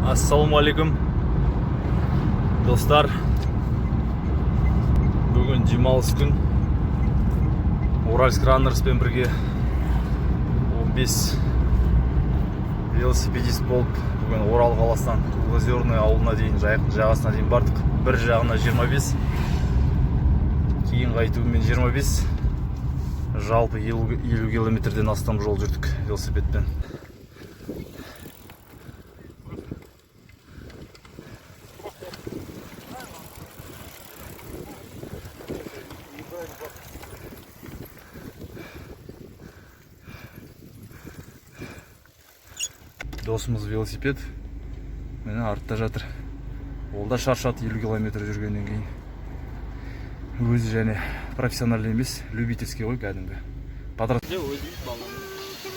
Ассалаумағалейкум, достар! Бүгін демалыс күн. Уральск Раннерспен бірге 15 велосипедист болып, бүгін Орал қаласынан Круглоозерный ауылына дейін, Жайықтың жағасына дейін бардық. Бір жағына 25, кейін қайтуымен 25, жалпы 50 километрден астам жол жүрдік велосипедпен. Досымыз велосипед міне артта жатыр, ол да шаршады 50 километр жүргеннен кейін. Өзі және профессиональный емес, любительский ғой кәдімгі. Өзіміз балам.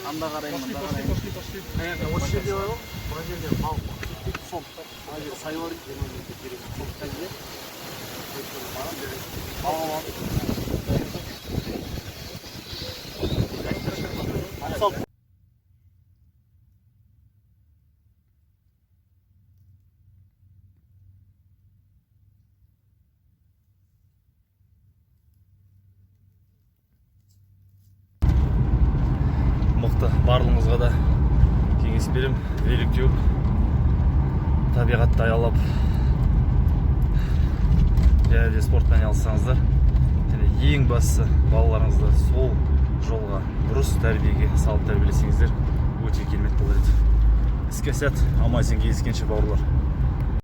Анда қараймын, мында қараймын. Осы жерде бар ғой, мына жерде балық сом, мына жерде сай бар дейді, мына жерде терең сом қай. Балық. Мысалы. Мықты, барлығыңызға да кеңес беремін: велик теуіп, табиғатты аялап және де спортпен айналыссаңыздар және ең бастысы, балаларыңызды сол жолға, дұрыс тәрбиеге салып тәрбиелесеңіздер, өте керемет болар еді. Іске сәт, аман есен кездескенше, бауырлар!